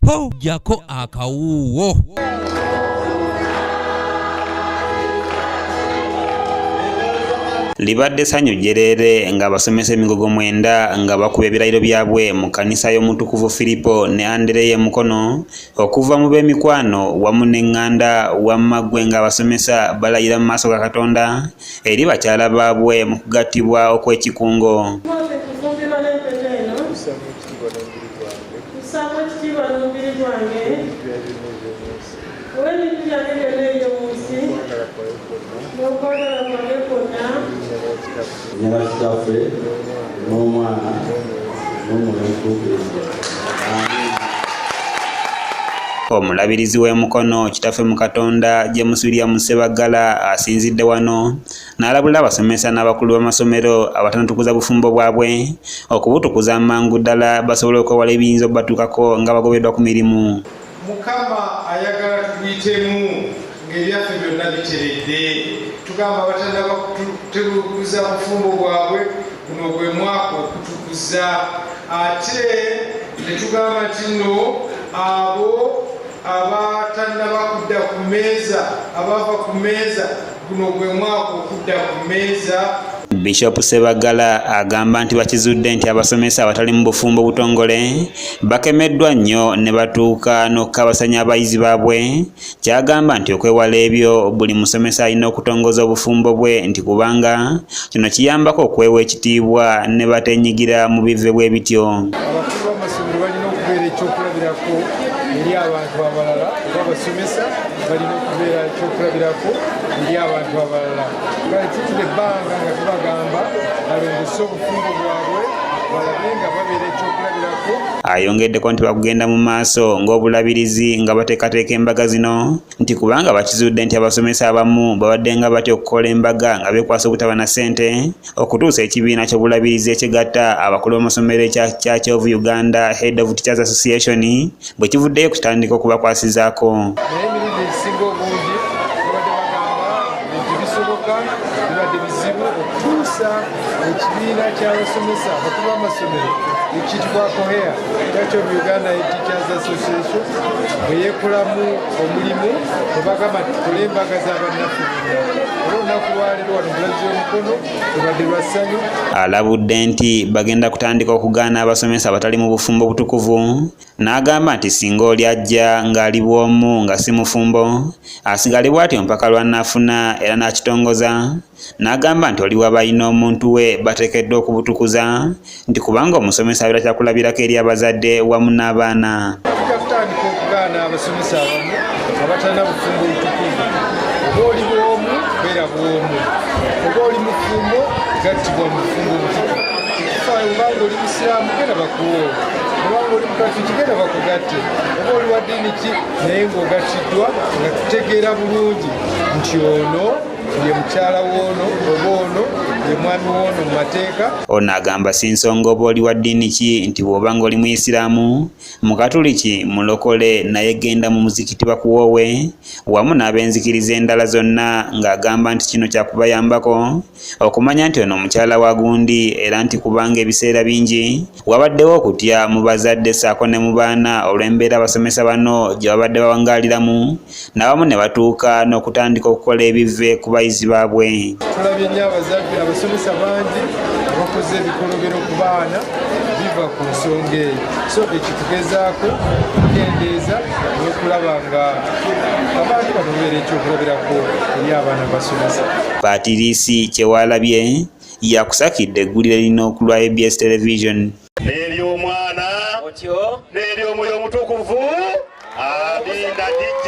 Jjako akawuuwo. Libadde ssanyu jjereere ng'abasomesa emigogo 9 nga bakuba ebirayiro byabwe mu kkanisa y'omutukuvu Firipo ne Andereya Mukono okuva mu b'emikwano wamu n'eŋŋanda wamma ggwe ng'abasomesa balayira mu maaso ga Katonda eri bakyala baabwe mu kugattibwa okw'ekikungo. Omulabirizi w'e Mukono Kitaffe mu Katonda James William Ssebaggala asinzidde wano n'alabula abasomesa n'abakulu b'amasomero abatanatukuza bufumbo bwabwe okubutukuza amangu ddala basobole okwewala ebiyinza okubatuukako nga bagobeddwa ku mirimu. Mukama ayagala tubiyitemu ng'ebyaffe byonna biteredde. Tugamba abatannaba kutukuza bufumbo bwabwe guno gwe mwaka okutukuza, ate ne tugamba nti nno abo abatannaba kudda ku mmeeza, abava ku mmeeza, guno gwe mwaka okudda ku mmeeza. Bishop Ssebaggala agamba nti bakizudde nti abasomesa abatali mu bufumbo butongole bakemeddwa nnyo ne batuuka n'okukabasanya abayizi baabwe. Kyagamba nti okwewala ebyo buli musomesa alina okutongoza obufumbo bwe nti kubanga kino kiyambako okwewa ekitiibwa ne batenyigira mu bive bwe bityo. Abakulu b'amasomero balina okubeera ekyokulabirako eri abantu abalala, oba abasomesa balina okubeera ekyokulabirako eri abantu abalala. Kale tutudde ebbanga nga tubagamba balongose obufumbo bwabwe balabe nga babeera ekyokulabirako. Ayongeddeko nti bakugenda mu maaso ng'obulabirizi nga bateekateeka embaga zino nti kubanga bakizudde nti abasomesa abamu babadde nga batya okukola embaga nga beekwasa obutaba na ssente okutuusa ekibiina ky'obulabirizi ekigatta abakulu b'amasomero ekya Church of Uganda Head of Teachers Association bwe kivuddeyo okutandika okubakwasizaako. Naye emirundi egisinga obungi babadde bagamba nti bisoboka, bibadde bizibu okutuusa ekibiina ky'abasomesa abakulu b'amasomero ekiyitibwa COHEA, Church of Uganda Teachers Association, bwe yeekolamu omulimu ne bagamba nti tukole embaga z'abannaffe bonna. Era olunaku lwaleero wano Bulabirizi w'Omukono lubadde lwa ssanyu. Alabudde nti bagenda kutandika okugaana abasomesa abatali mu bufumbo butukuvu n'agamba nti singa oli ajja ng'ali bw'omu nga si mufumbo asigale bw'atyo mpaka lw'anaafuna era n'akitongoza. N'agamba nti oli w'abalina omuntu we bateekeddwa okubutukuza nti kubanga omusomesa abeera kyakulabirako eri abazadde wamu n'abaana. Tujja kutandika okugaana abasomesa abamu abatalina bufumbo butukuvu. Oba oli bw'omu, beera bw'omu. Oba oli mufumbo, gattibwa mu bufumbo obutukuvu. Tekifaayo obanga oli musiraamu, genda bakuwoowe. Obanga oli mukatuliki, genda bakugatte. Oba oli wa ddiini ki, naye ng'ogattiddwa nga tutegeera bulungi nti ono ye mukyala w'ono oba ono ye mwami w'ono mu mateeka. Ono agamba si nsonga oba oli wa ddiini ki nti bw'oba ng'oli muyisiraamu, mukatuliki, mulokole naye genda mu muzikiti bakuwoowe wamu n'ab'enzikiriza endala zonna, ng'agamba nti kino kyakubayambako okumanya nti ono mukyala wa gundi era nti kubanga ebiseera bingi wabaddewo okutya mu bazadde ssaako ne mu baana olw'embeera abasomesa bano gye babadde bawangaaliramu n'abamu ne batuuka n'okutandika okukola ebive ku bayizi baabwe. Tulabye nnyo abazadde abasomesa bangi abakoze ebikolobero ku baana biva ku nsonga eyo. So ekitugezaako okukendeeza n'okulaba nga abantu bano babeera ekyokulabirako eri abaana basomesa. Patirisi Kyewalabye yakusakidde eggulire lino ku lwa ABS Television. N'ery'omwana n'ery'omwoyo omutukuvu. Amiina. DJ.